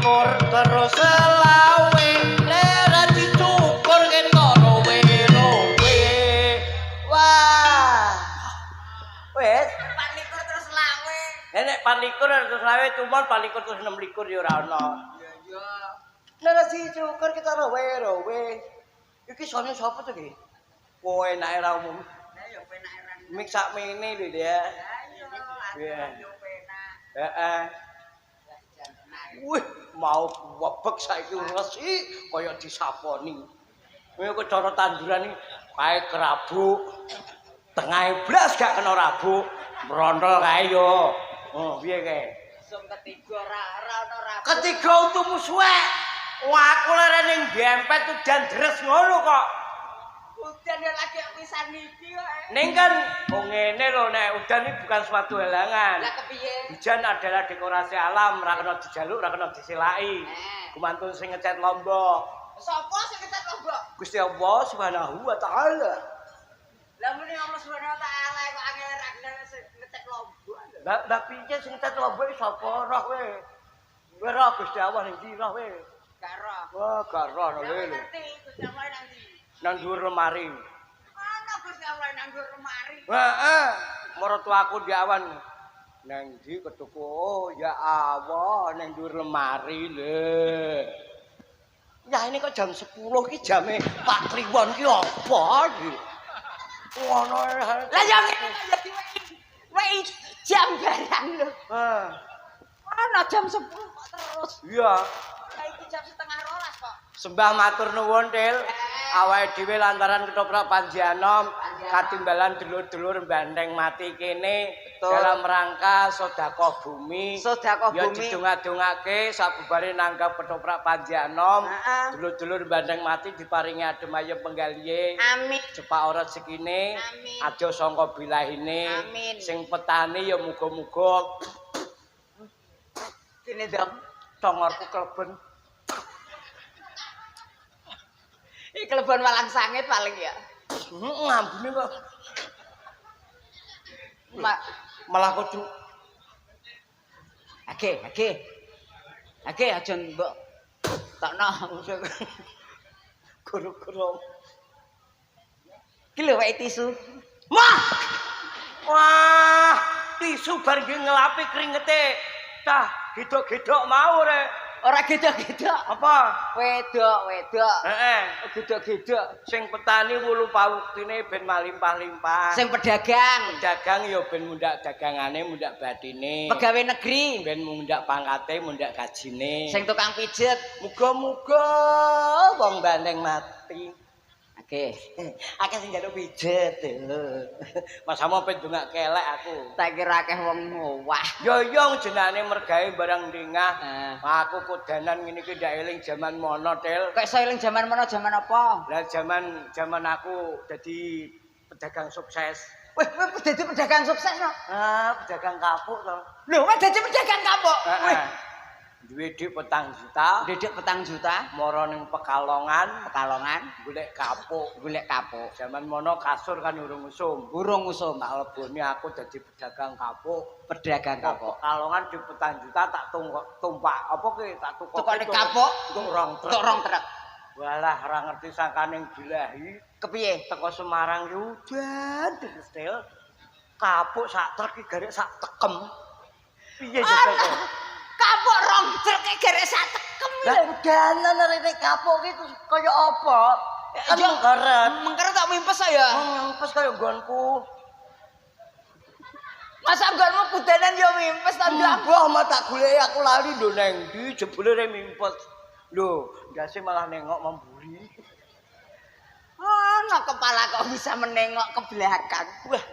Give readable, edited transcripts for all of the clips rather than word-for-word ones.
24 terus selawe, nek dicukur ketok rowe-rowe. Wah. Wes, 24 terus lawe. Nek 24 terus selawe tumon 24 terus 26 ya ora ono. Iya iya. Nek dicukur ketok rowe-rowe. Iki sone sapa to iki? Kowe enake ra umum. Lah ya penak ra. Mik sak mene lho ya. Lah iya, Iya. yo penak. Heeh. Lah jan tenan. Wih, mau webek saiki resik kaya disaponi. Kowe kok cara tanduran iki kae kerabuk. Tengahe blas gak kena rabuk. Mrontol kae yo. Oh, piye kae? Sum ketiga ora ora ono rabuk. Ketiga utumu suwek. Wah, aku leren ning dempet udan deres ngono kok. Udan ya lagi pisan iki kok. Ning kan wong ngene lho, nek udan iki bukan suatu halangan. Lah kepiye? Hujan adalah dekorasi alam, ora kena dijaluk, ora kena disilaki. Eh. Gumantung sing ngecat lombok. Sopo sing ngecat lombok? Gusti Allah Subhanahu wa taala. Lah muni Allah Subhanahu wa taala kok angel ra gelem sing ngecat lombok. Lah lah piye sing ngecat lombok iki sapa roh kowe? Kowe roh Gusti Allah ning ndi roh kowe? Gak roh. Wah, gak roh no Lah lho. ngerti Gusti Allah nang ndi? Nang dhuwur lemari. Ana Gusti Allah nang dhuwur lemari. Heeh. Maratuaku di awan nang ndi ketuku? Oh, ya Allah, nang dhuwur lemari lho. Ya ini kok jam 10 ki jame Pak Kliwon ki apa iki? Ngono. Lah ya ngene ya diwehi. Wehi jam barang lho. Heeh. Ana jam 10 kok terus. Iya. Lah iki jam 11.30 kok. Sembah matur nuwun, Til. Awake dhewe lantaran ketoprak Panji Anom katimbalan dulur-dulur banteng mati kene dalam rangka sedekah bumi. Sedekah Ya bumi. didongak-dongake sabubare nanggap ketoprak Panji Anom. Heeh. Dulur-dulur banteng mati diparingi adem ayem penggalihe. Amin. Cepak ora rezekine, Amin. aja sangka bilahine. Amin. Sing petani ya muga-muga Kene dong. congorku kleben. Iki klebon walang sangit paling ya. Heeh, ambune kok Mak malah kudu Age, age. Age aja mbok tokno. guru-guru. Iki lho wae tisu. Wah! Wah, tisu bar nggih ngelapi kringete. Cah, gedok-gedok mau rek. Ora gedok-gedok. Apa? Wedok, wedok. Heeh. Gedok-gedok. Sing petani wulu pawuktine ben malimpah-limpah. Sing pedagang, dagang ya ben mundak dagangane, mundak batine. pegawai negeri, Ben mundak pangkate, mundak gajine. sing tukang pijet. Muga-muga wong banteng mati. Oke. Akeh sing njaluk pijet. Mas Samo ben ndongak kelek aku. Tak kira akeh wong wah. Ya iya jenenge mergawe barang ndengah. Eh. Aku kodanan ngene iki ndak eling jaman mono, Tel. Kok iso eling jaman mono jaman apa? Lah jaman jaman aku dadi pedagang sukses. Weh, kowe dadi pedagang sukses no. Ah, pedagang kapuk to. Lho, kowe dadi pedagang kapuk. Weh, Heeh. Duwe dhuwit 4 juta, Dedek 4 juta, mara ning Pekalongan Pekalongan, golek kapuk. golek kapuk. Jaman mono kasur kan urung usum. Urung usum, Tak leboni aku dadi pedagang kapuk. pedagang kapuk. Pekalongan duit 4 juta tak tumpak apa ki tak tukoke. Tukone kapuk, Untuk rong truk. tok rong truk. Walah ora ngerti sangkane bilahi. Kepiye? Teko Semarang ki udan terus Tel. Kapuk sak truk ki garek sak tekem. Piye jajal kok? Kapuk rong truk ki garek sak tekem Lah lho. udanan rene kapuk ki terus kaya apa? Kan Yo. mengkeret. Mengkeret tak mimpes ya. Ngempes kaya nggonku. Masa nggonmu kudanan yo mimpes ta, Ndang? Wah, mah tak goleki aku lali lho nang ndi jebule re mimpes. Lho, ndase malah nengok memburi. Ana kepala kok bisa menengok ke belakang. Wah,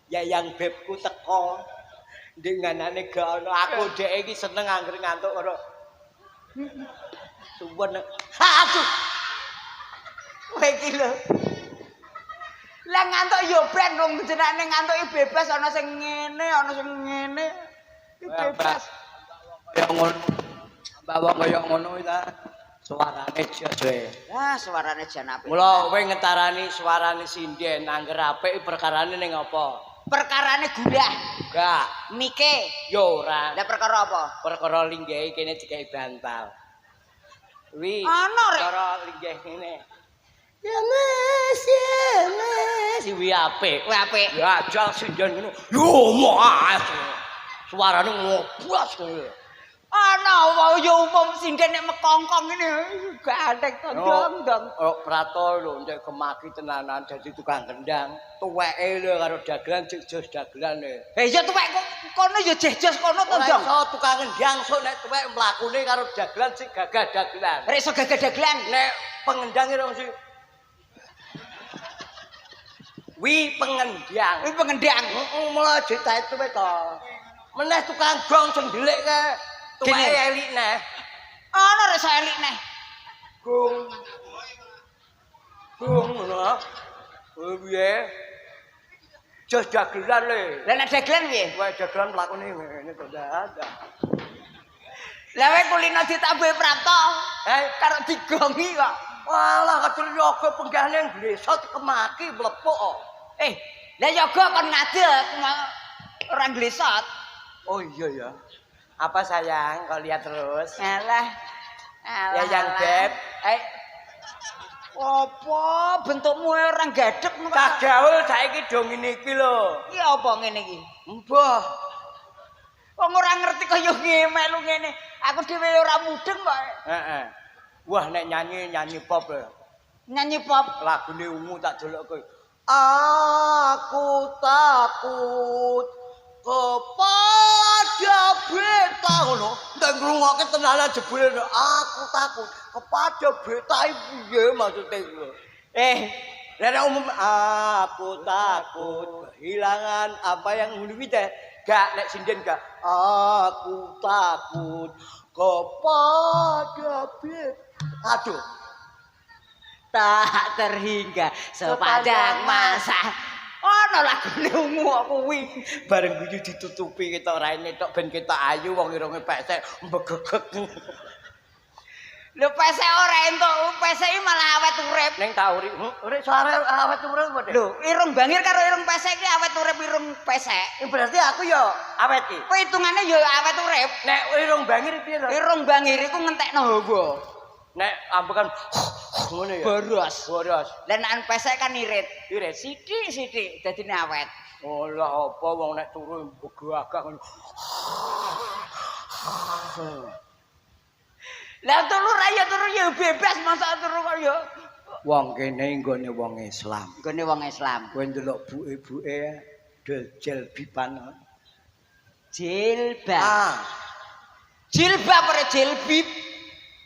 yayang bebku teko. Ndek nganane gak ono. Aku dhek iki seneng angger ngantuk karo. Suwun. Aduh. Kowe iki lho. Lah ngantuk yo ben wong jenenge ngantuke bebas ana sing ngene, ana sing ngene. Iki bebas. Kaya ngono. Bawa kaya ngono ta. Suarane jos wae. Wah, suarane jan apik. Mula kowe ngetarani suarane sinden angger apik perkarane ning apa? Perkarane gulah. Gak. Mike. Ya ora. Lah perkara apa? Perkara linggahe kene digawe bantal. Wi. Ana rek. Perkara linggih ngene. Ya Mas, ya Mas. Wi apik. Kuwi apik. Ya ajal sinden ngono. Yo mas. Suarane ngobas kowe. Ana wae ya umum sinden nek mekongkong ngene gandeng to dong dong. Oh, Prato lho ndek kemaki tenanan dadi tukang kendang. Tuweke lho karo dagelan jek jos dagelan e. Eh ya tuwek kono ya jeh-jos kono to Ora dong. iso tukang kendang sok nek tuwek mlakune karo dagelan sik gagah dagelan. Ora iso gagah dagelan. Nek pengendang ora mesti wi pengendang. Kuwi pengendang. Heeh, malah ditae tuwek to. Meneh tukang gong sing ndelik kae. Tuweke Gini. elik neh. Ana ora iso elik neh. Gong. Gong ngono. Oh piye? Jos dagelan le. Lah nek dagelan piye? Wae dagelan mlakune ngene to ndak. Lah kowe kulino ditambahi Prapto. Eh, Karo digongi kok. walah kadul yoga penggahane glesot kemaki mlepuk kok. Eh, lah yoga kon ngadeg ora glesot. Oh iya ya. Apa sayang kau lihat terus? Alah. Alah. Ya yang beb. Eh. Apa bentukmu ora gadeg ngono kok. Cah gaul saiki do ngene iki lho. Iki apa ngene iki? Mbah, Wong ora ngerti kaya melu ngene. Aku dhewe ora mudeng kok. Heeh. Wah nek nyanyi nyanyi pop lho. Nyanyi pop. Lagune ungu tak delokke. Aku takut kepada beta ngono. Nek ngrungokke tenanan jebule aku takut kepada beta iki piye maksude iku. Eh, Lah nek umum aku takut kehilangan apa yang ngono kuwi teh. Gak nek sinden gak aku takut kepada beta. Aduh. tak terhingga sepanjang masa. Ono lagune ungu kok kuwi. Bareng guyu ditutupi ketok raine tok ben ketok ayu wong irunge pesek mbegegeg. Lho pesek ora entuk, pesek iki malah awet urip. Ning tak uri, urip suara awet urip apa, Dek? Lho, irung bangir karo irung pesek iki awet urip irung pesek. Berarti aku ya awet iki. Kowe hitungane ya awet urip. Nek irung bangir piye to? Irung bangir iku ngentekno hawa. Nek ambekan ngono ya. Boros. Boros. Lah nek pesek kan irit. Irit. Sithik-sithik dadine awet. Oh lah apa wong nek turu mbegagah ngono. Lah turu ra ya turu ya bebas masa turu kok ya. Wong kene nggone wong Islam. Nggone wong Islam. Kowe ndelok buke-buke del jelbiban. Jilbab. Ah, Jilbab ora jilbib.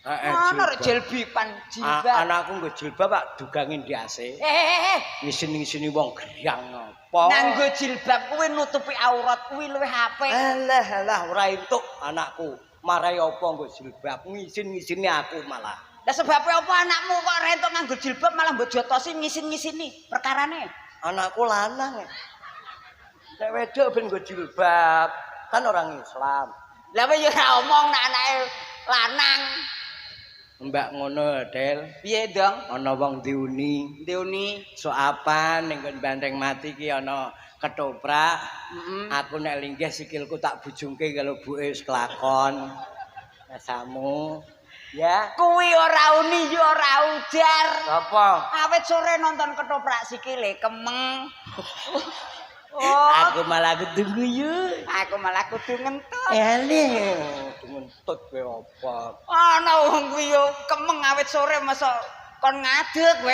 heeh. Ana ora jilbiban, jilbab. Anakku nggo jilbab pak dugange ndase. Eh. Ngisin-ngisini wong gerang apa. Nganggo jilbab kuwi nutupi aurat kuwi luwih apik. Alah alah ora entuk anakku. Marai apa nggo jilbab ngisin-ngisini aku malah. Lah sebabe apa anakmu kok ora entuk nganggo jilbab malah mbok jotosi ngisin-ngisini perkarane? Anakku lanang. Nek wedok ben nggo jilbab, kan orang Islam. Lah kowe ya ora omong nek anake lanang. Mbak ngono, Del. Piye, Dong? Ana wong diuni. Diuni. Soapan ning nggon banteng mati ki ana ketoprak. Heeh. Aku nek linggih sikilku tak bujungke kalau buke wis kelakon. Rasamu. Ya. Kuwi ora uni ya ora ujar. Apa? Awit sore nonton ketoprak sikile kemeng. Oh, Aku malah kudu guyu. aku malah kudu ngentut. Ele, ngentut kowe apa? Ana wong kuwi yo kemeng awit sore masa kon ngadeg kowe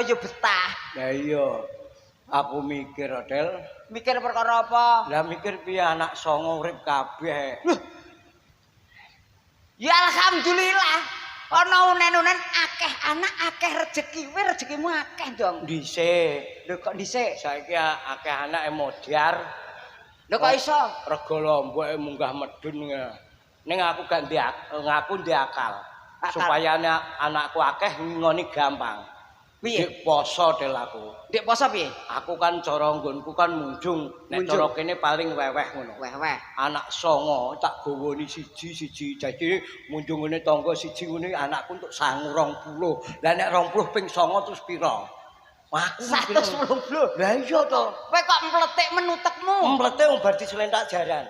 ya betah. Lah iya. Aku mikir, Del. Mikir perkara apa? Lah mikir piye anak songo urip kabeh. Ya alhamdulillah. Ana unen-unen akeh anak akeh rejeki. Kowe rejekimu akeh, Dong. Dhisik. Lho kok dhisik? Saiki akeh anake modar. Lho kok iso? Rega lomboke munggah medun. Ning aku gak ndek ngaku ndek akal. Akal. Supaya anakku akeh ngoni gampang. Piye? Dik poso del aku. Dik poso piye? Aku kan cara nggonku kan munjung. Nek Munjung. cara kene paling weweh ngono. Weh-weh. Anak songo tak gowoni siji-siji. Jadi munjung ngene tangga siji ngene anakku untuk sangu 20. Lah nek 20 ping 9 terus pira? Aku 180. Lah iya to. Kowe kok mletik menutekmu? Mlete wong bar diselentak jaran.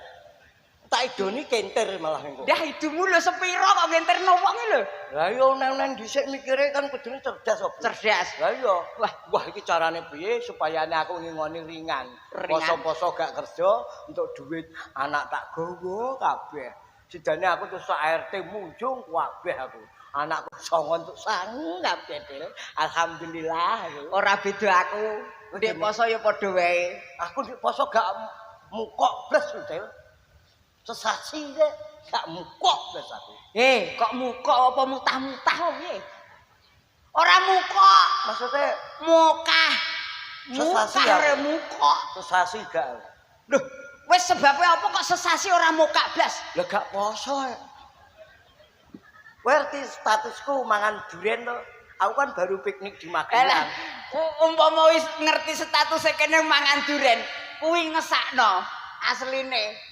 Tak idoni kenter malah engko. Dah idumu lho sepiro kok ngenterno wong iki lho. Lah iya nen-nen dhisik mikire kan kudune cerdas kok. Cerdas. Lah iya. Wah, wah iki carane piye supaya aku ngingoni ringan. Poso-poso gak kerja untuk duit anak tak gowo kabeh. Sidane aku terus sak RT munjung kabeh aku. Anakku songo untuk sangu kabeh Del. Alhamdulillah. Ora beda aku. Ndek poso ya padha wae. Aku ndek poso gak mukok blas lho, Del. Sesasi deh, gak mukok blas aku. Kok mukok apa mutah-mutah apa piye? Ora mukok, maksudnya mukah. Sesasi mukah re mukok. Sesasi gak. Loh, wis sebabe apa kok sesasi ora mukak blas? Lah gak poso. Kowe ngerti statusku mangan durian to? Aku kan baru piknik di Magelang. Umpama wis ngerti statuse kene mangan durian, kuwi ngesakno asline.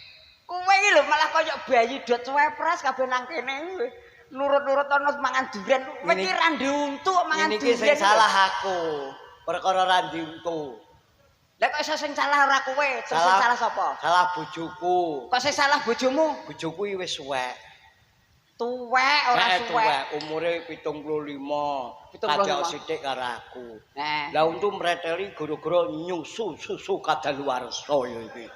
Kowe iki lho malah kaya bayi dot cuwepres kabeh nang kene. Nurut-nurut ana mangan durian. Kowe iki ra ndek untu kok mangan durian. Ini iki sing salah aku. Perkara ra ndek untu. Lah kok iso sing salah ora kowe? Sing salah sapa? Salah bojoku. Kok sing salah bojomu? Bojoku iki wis suwek. Tuwek ora suwek. Tuwek, umure 75. Kadang sithik karo aku. Lah untu mreteli gara-gara nyusu susu kadaluwarsa ya iki.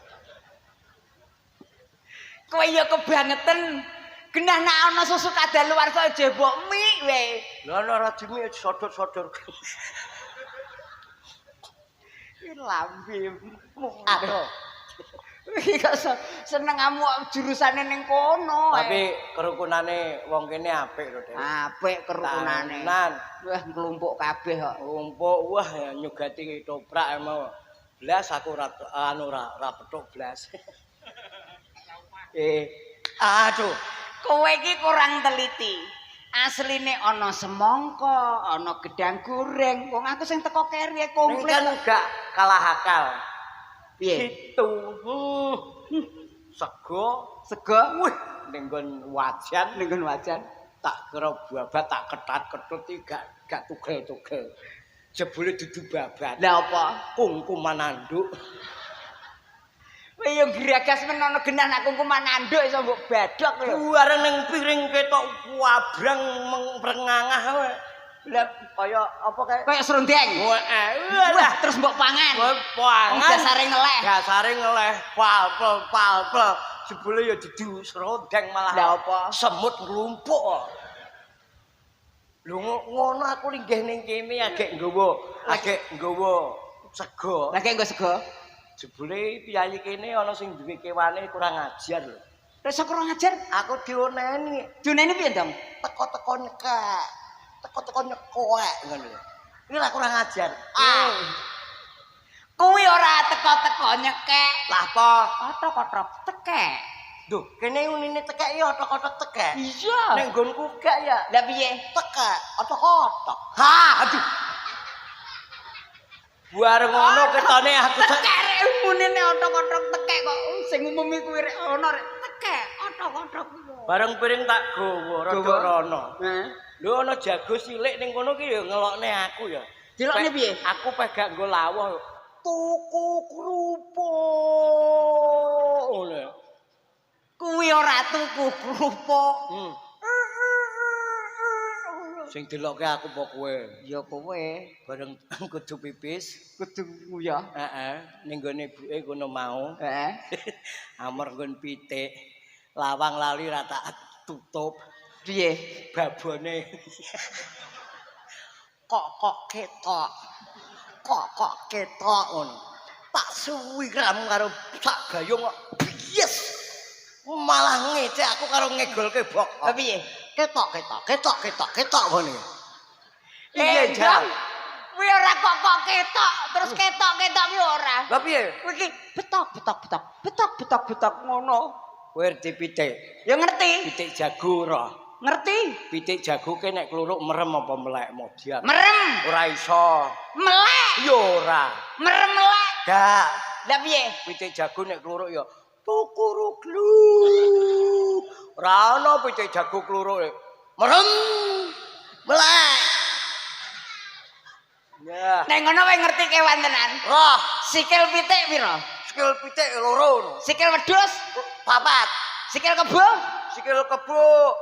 Kowe ya kebangetan. Genah nek ana susu kadaluwarsa aja mbok mik wae. Lah ana ora dimi sodor-sodor. Iki lambemu. Aduh. Iki kok seneng amuk jurusane ning kono. Tapi kerukunane wong kene apik lho, Dek. Apik kerukunane. Wah, nglumpuk kabeh kok. Nglumpuk wah nyugati ketoprak mau. Blas aku ora anu ora petuk blas. Aduh, kowe iki kurang teliti. Asline ana semangka, ana gedang goreng. Wong aku sing teko keri komplit. Kan gak kalah akal. Piye? Gitu. Sego, sego. Wih, ning nggon wajan, ning nggon wajan. Tak kira babat tak ketat-ketut iki gak tugel-tugel. Jebule dudu babat. Lah apa? Kungkuman anduk. Kowe yo gragas men ana genah nak kungkuman anduk iso mbok badhok lho. Bareng ning piring ketok wabrang mrengangah kowe. Lah kaya apa kae? Kaya serundeng. Wah, terus mbok pangan. Mbok pangan. Dasare ngeleh. Dasare ngeleh. Palpel palpel. Jebule ya dudu serundeng malah. Lah apa? Semut nglumpuk. Lho ngono aku linggih ning kene agek nggawa sego. Lah kek nggo sego. Jebule piyayi kene ana sing duwe kewane kurang ajar lho. Wis kurang ajar? Aku dioneni. Dioneni piye, Dong? Teko-teko nyekek. Teko-teko nyekowek ngono lho. Iki lah kurang ajar. Ah. Kuwi ora teko-teko nyekek. Lah apa? Otok-otok tekek. Duh, kene unine tekek ya otok-otok tekek. Iya. Ning nggonku gak ya. Lah piye? Tekek, otok-otok. Ha, aduh. Bareng ngono ketone aku tekek rek munine otok-otok tekek kok sing umum iku rek ana rek tekek otok-otok. Bareng piring tak gowo rada rono. Heeh. Lho ana jago cilik ning kono ki ya ngelokne aku ya. Dilokne piye? Aku peh gak nggo lawuh. Tuku kerupuk. Ngono. Kuwi ora tuku kerupuk. Sing delokke aku apa kowe? Ya kowe. Bareng kudu pipis, kudu nguyah. Heeh, ning gone ibuke kono mau. Heeh. Amor nggon pitik. Lawang lali ra tak tutup. Piye? Babone. Kok ketok. Kok ketok ngono. Tak suwiram karo sak gayung kok. Yes. Malah ngecek aku karo ngegolke bok. Lah piye? Ketok ketok ngene. Piye, Jang? Kuwi ora kok ketok, terus ketok kuwi ora. Lah piye? Kuwi iki betok betok ngono. Kowe ngerti pitik? Ya ngerti. Pitik jago ora? Ngerti. Pitik jago ke nek kluruk merem apa melek modian? Merem. Ora iso. Melek. Ya ora. Merem melek. Gak. Lah piye? Pitik jago nek kluruk ya tukuruglu. Ora ana pitik jago kluruk. Merem. Melek. Ya. Nek ngono kowe ngerti kewan tenan. Roh, Sikil pitik pira? Sikil pitik loro. Sikil wedhus, 4. Sikil kebo? Sikil kebo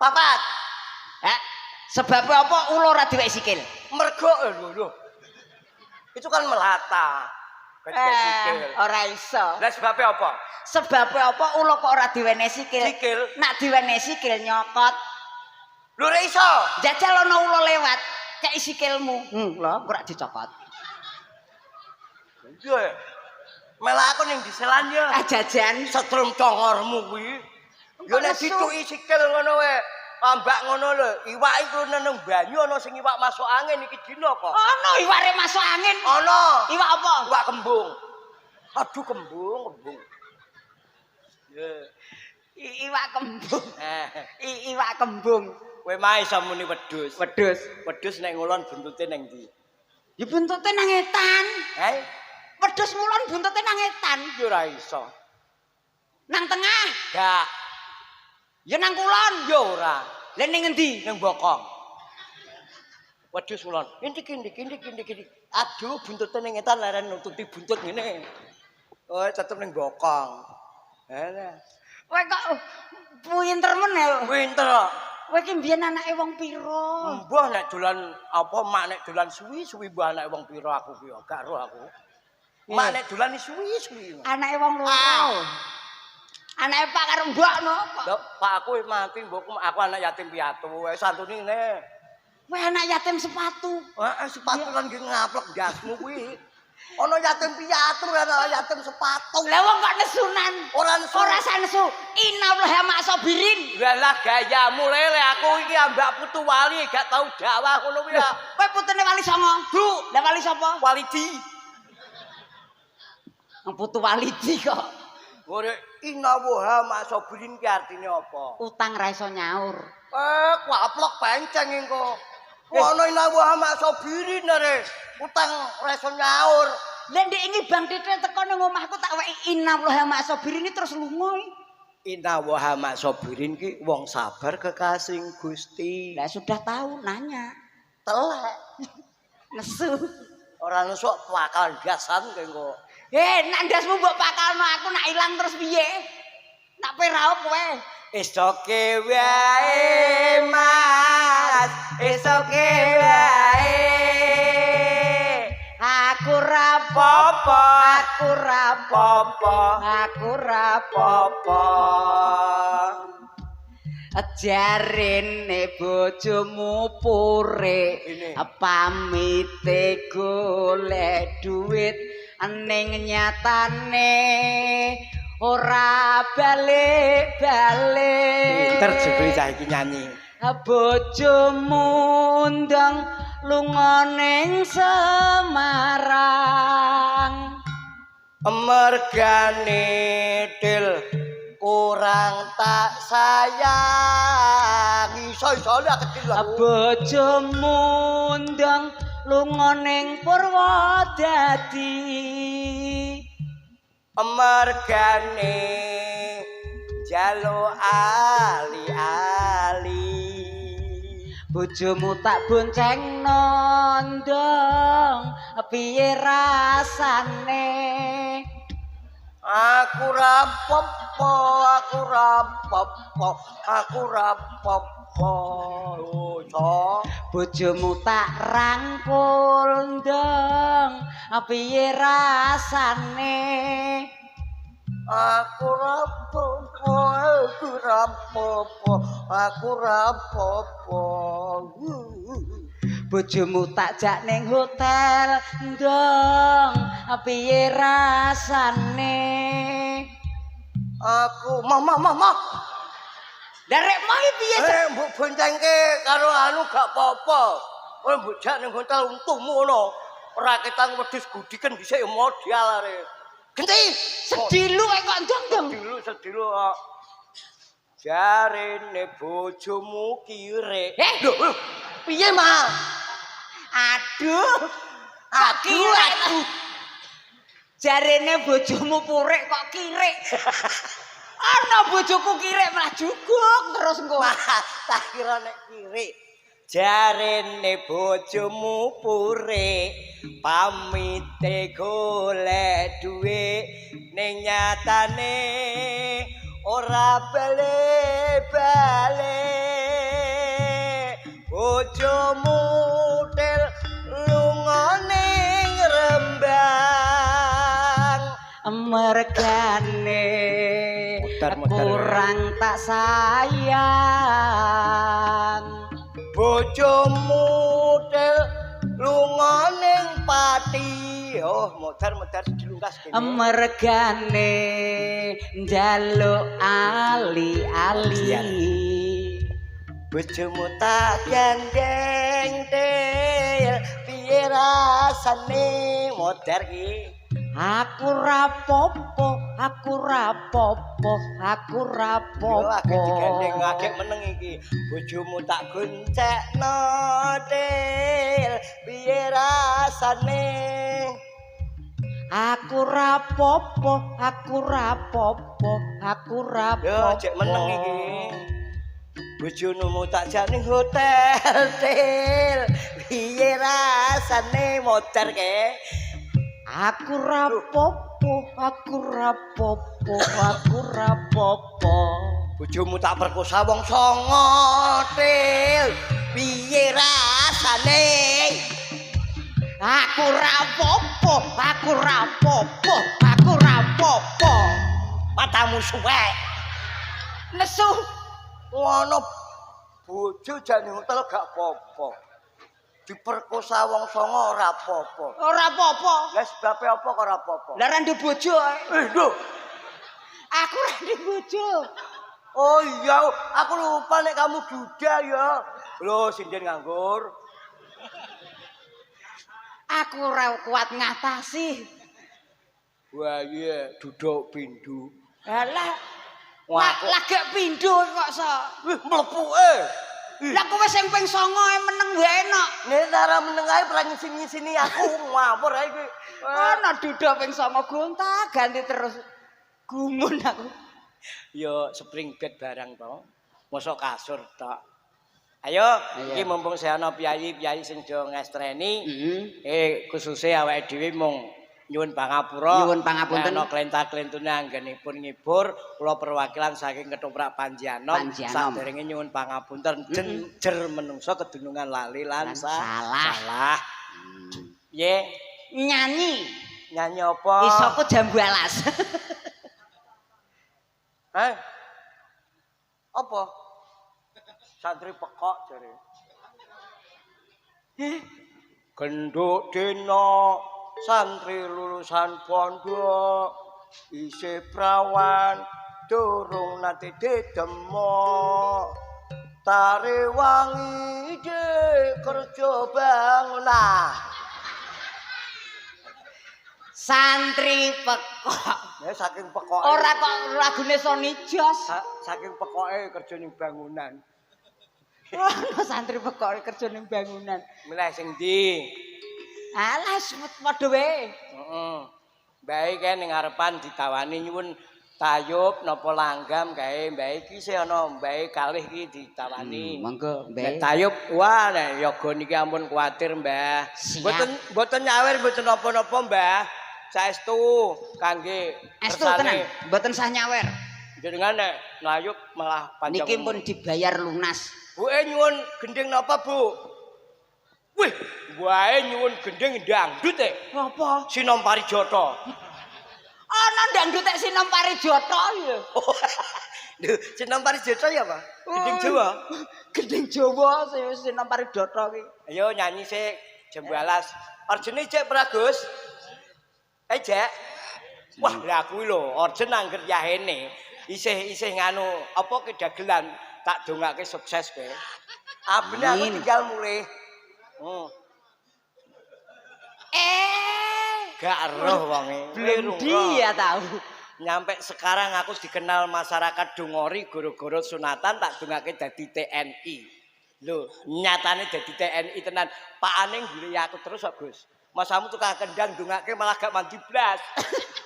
4. Hah? Sebab apa ula ora diwek sikil? Mergo lho lho. Itu kan melata. Sikil. Ora iso. Lah sebabnya apa? Sebab apa ula kok ora diwene sikil? Sikil. Nak diwene sikil nyokot. Lho ora iso. Jajal ana ula lewat, kei sikilmu. Lho ora dicokot. Iya. Malah aku ning diselan ya. Ah jajan. Setrum congormu kuwi. Ya nek dituki sikil ngono wae. Ambak ngono lho, iwak iku nang banyu ana sing iwak masuk angin iki dina kok. Ana iwake masuk angin. Ana. Iwak apa? Iwak kembung. Aduh kembung, kembung. Ya. Iwak kembung. Iwak kembung. Kowe mae iso muni wedhus. Wedhus. Wedhus nek ngulon buntute ning ndi? Ya buntute nang etan. Eh? Wedhus ngulon buntute nang etan. Ya ora iso. Nang tengah. Gak. Ya nang kulon. Ya ora. Lah ning ngendi? Ning bokong. Wedhus ngulon. Indik indik indik indik indik. Aduh buntute ning etan leren nututi buntut ngene. Oh, tetep ning bokong. Lah. Kowe kok pinter men ya. Pinter kok. Kowe iki mbiyen anake wong pira? Mbah nek dolan apa mak nek dolan suwi-suwi mbah anake wong pira aku ki gak roh aku. Mak nek dolan suwi-suwi. Anake wong loro. Anake pak karo mbok no kok. Lho, pak aku wis mati, mbokku aku anak yatim piatu. Wis santune ngene. Kowe anak yatim sepatu. Heeh, sepatu lan nggih ngaplek ndasmu kuwi. Ana yatim piatu, ana yatim sepatu. Lah wong kok nesunan? Ora nesu. Ora nesu. Innallaha ma'asabirin. Lah lah gayamu lele aku iki ambak putu wali gak tau dakwah ngono kuwi ya. Kowe putune wali songo. Du. Lah wali sapa? Walidi. Putu walidi kok. Ora innallaha ma'asabirin ki artine apa? Utang ra iso nyaur. Kuaplok penceng engko. Ono innallaha ma'asabirin are. Utang ra iso nyaur. Lah ndek iki Bang Titil teko nang omahku tak weki innallaha ma'asabirin terus lunga. Innallaha ma'asabirin ki wong sabar kekasih Gusti. Lah sudah tahu nanya. Telek. Nesu. Ora nesu pakal ndasan engko. Nak ndasmu mbok pakalno aku nak ilang terus piye? Nak peraup kowe. Esoke wae Mas, esoke wae. Aku rapopo, aku rapopo, aku rapopo. Jarene bojomu pure pamite golek duit ning nyatane ora balik-balik. Pinter jebule cah iki nyanyi. Bojomu ndang lunga ning Semarang. Mergane til kurang tak sayang. Iso-iso lha kecil aku. Bojomu ndang lunga ning Purwodadi. Mergane jalo ali-ali. Bojomu tak bonceng nondong piye rasane? Aku rapopo, aku rapopo, aku rapopo. Oh, bojomu tak rangkul ndong piye rasane? Aku rapopo, aku rapopo, aku rapopo. Bojomu tak jak ning hotel ndong piye rasane? Aku mah mah mah mah. Lah rek mau piye? Mbok boncengke karo anu gak apa-apa. Kowe mbok jak ning hotel untumu ngono. Ora ketang wedhus gudiken dhisik ya modal are. Genti. Sedilu kok ndong-ndong. Sedilu sedilu kok. Jarene bojomu kire. Lho, piye, Mak? Aduh. Aduh, aduh. Jarene bojomu purik kok kirik. Ana bojoku kirik malah juguk terus engko. Tak kira nek kirik. Jarene bojomu pure pamite golek duwe, ning nyatane ora bali-bali. Bojomu tel lunga ning Rembang. Mergane kurang tak sayang. Bojomu tel lunga ning Pati. Oh, modar-modar dilungkas kene. Mergane njaluk ali-ali. Bojomu tak gandeng tel, piye rasane modar ki? Aku rapopo, aku rapopo, aku rapopo. Yo agek digandeng agek meneng iki. Bojomu tak goncekno tel, piye rasane? Aku rapopo, aku rapopo, aku rapopo. Yo cek meneng iki. Bojomu tak jak ning hotel tel, piye rasane modar ke? Aku rapopo, aku rapopo, aku rapopo. Bojomu tak perkosa wong songo tel, piye rasane? Aku rapopo, aku rapopo, aku rapopo. Matamu suwek. Nesu. Ngono bojo jane hotel gak apa-apa. Diperkosa wong songo ora apa-apa. Ora apa-apa. Lah sebabe apa kok ora apa-apa? Lah ra ndek bojo. Lho. Aku ra ndek bojo. Oh iya, aku lupa nek kamu duda ya. Lho, sinden nganggur. Aku ora kuat ngatasi. Wah iya, duduk pindu. Alah. Lagek pindho kok so. Wih, mlepuke. Lah kowe sing ping 9 meneng wae nok. Nek ora meneng ae ora ngisini-ngisini aku ngawur ae iki. Ana duduk ping 9 gonta ganti terus. Gumun aku. Ya spring bed barang to. Mosok kasur tok. Ayo, iki mumpung saya ana piyayi-piyayi sing do ngestreni. Khususe awake dhewe mung nyuwun pangapura. Nyuwun pangapunten. Ana klenta-klentune anggenipun ngibur kula perwakilan saking Ketoprak Panjianom. Saderenge nyuwun pangapunten jer menungso kedunungan lali lan salah. Piye? Nyanyi. Nyanyi apa? Isoku jambu alas. Heh? Apa? Santri pekok jare. Heh? Genduk dina santri lulusan pondok isih prawan durung nate didemok tare wangi de kerja bangunan. Santri pekok. Ya saking pekoke. Ora kok lagune Sony Jos. Saking pekoke kerja ning bangunan. Ono santri pekok kerja ning bangunan. Milih sing ndi? Alah padha wae. Heeh. Mbae kae ning ngarepan ditawani nyuwun tayub napa langgam kae. Mbae iki sih ana mbae kalih iki ditawani. Monggo mbae. Tayub wah nek yoga niki ampun kuwatir, Mbah. Mboten mboten nyawer mboten napa-napa, Mbah. Saestu kangge estu tenan, mboten sah nyawer. Jenengan nek nayub malah panjang. Niki pun dibayar lunas. Buke nyuwun gending napa, Bu? Wih, wae nyuwun gending dangdut e. Napa? Sinom Parijoto. Ana dangdut ek Sinom Parijoto ya. Lho, Sinom Parijoto ya, Pak? Gending Jawa. Gending Jawa Sinom Parijoto ki. Ayo nyanyi sik jambu alas. Orjene cek Pragus. Jek. Wah, lha kuwi lho, orjen angger yahene isih-isih nganu apa kedagelan tak dongake sukses kowe. Abene aku tinggal mulih. Gak roh wonge. Belum dia tahu. Nyampe sekarang aku dikenal masyarakat Dongori goro-goro sunatan tak dongake dadi TNI. Lho, nyatane dadi TNI tenan. Pakane ngguleki aku terus kok, Gus. Masamu tukang kendang dongake malah gak mandi blas.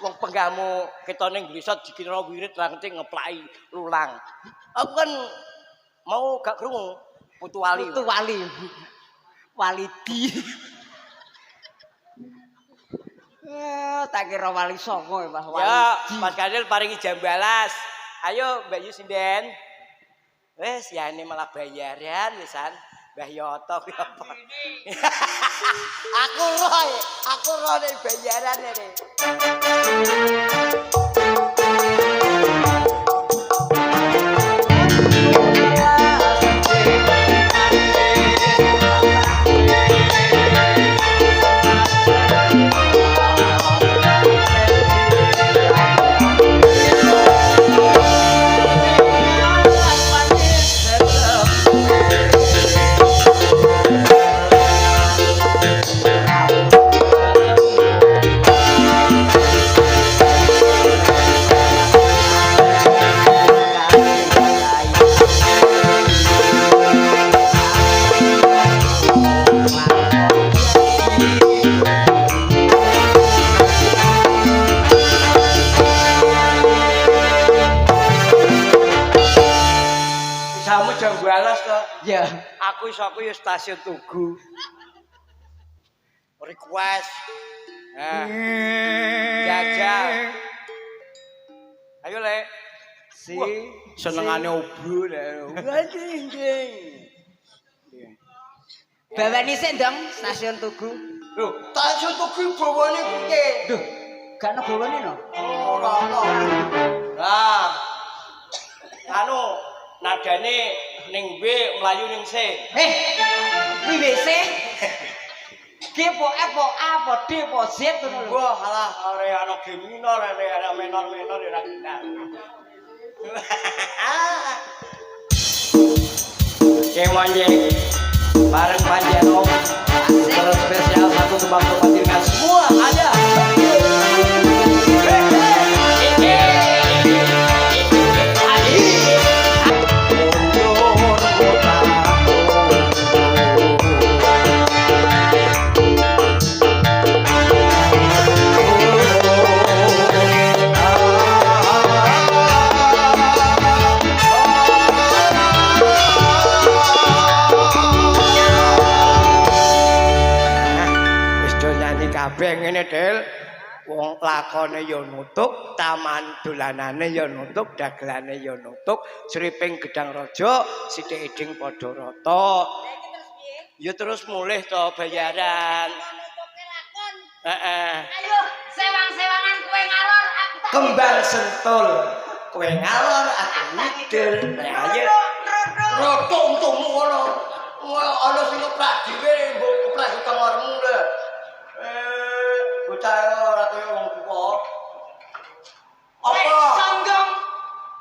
Wong penggahmu ketone nglisot dikira wirid ra ngerti ngeplaki lulang. Aku kan mau gak krungu. Putu wali. Putu wali. Walidi. Tak kira wali songo ya, Mas. Ya, Mas Kandil paringi jam balas. Ayo Mbak Yu sinden. Wes, ya ini malah bayaran wisan. Mbah Yoto kuwi apa? Aku roh, aku roh nek bayaran ini. Isamu jam balas to. Ya. Aku iso aku ya stasiun Tugu. Request. Nah, jajal. Ayo lek. Si Wah, senengane obrol lek. Anjing. Bawani sik ndong stasiun Tugu. Lho, stasiun Tugu bawane piye? Duh, gak ono bawane no. Ora ono. Lah. Anu, nadane ning B mlayu ning C. Kuwi WC. G po F po A po D po Z ngono lho. Wah, alah ora ana G minor, ora ana menor-menor ora kenal. Oke, bareng Panjero terus spesial satu tembang kepatirkan semua ada. Wis do nyanyi kabeh ngene, Del. Wong lakone ya nutuk, taman dolanane ya nutuk, dagelane ya nutuk, sriping gedang raja, sithik iding padha rata. Ya terus mulih to bayaran. Heeh. Ayo, sewang-sewangan kowe ngalor, aku tak Kembang sentul. Kowe ngalor, aku ngidul. Nah, ayo. Rotok untukmu ngono. Wah, ana sing ngeprak dhewe, mbok keprak tengormu lho. Bocah ora kaya wong tuwa. Apa? Songgong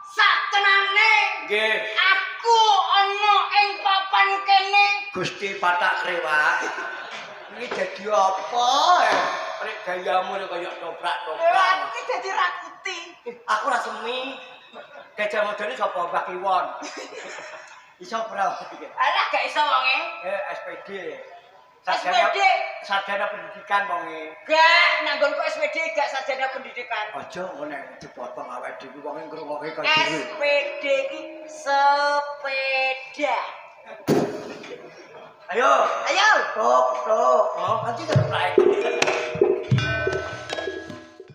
sak tenane Nggih, aku ana ing papan kene. Gusti Patak Rewak. Iki dadi apa? Rek gayamu rek kaya toprak-toprak. Aku ki dadi rakuti. Aku ora semi. Gajah Madane sapa Mbah Kiwon? Iso ora? Alah gak iso wonge. SPD. SPD. Sarjana pendidikan wonge. Gak, nanggonku SPD gak sarjana pendidikan. Aja ngene dipotong awake dhewe wonge ngrungokke kaya dhewe. SPD ki sepeda. Ayo. Ayo. Tok tok. Oh, nanti ketoprak.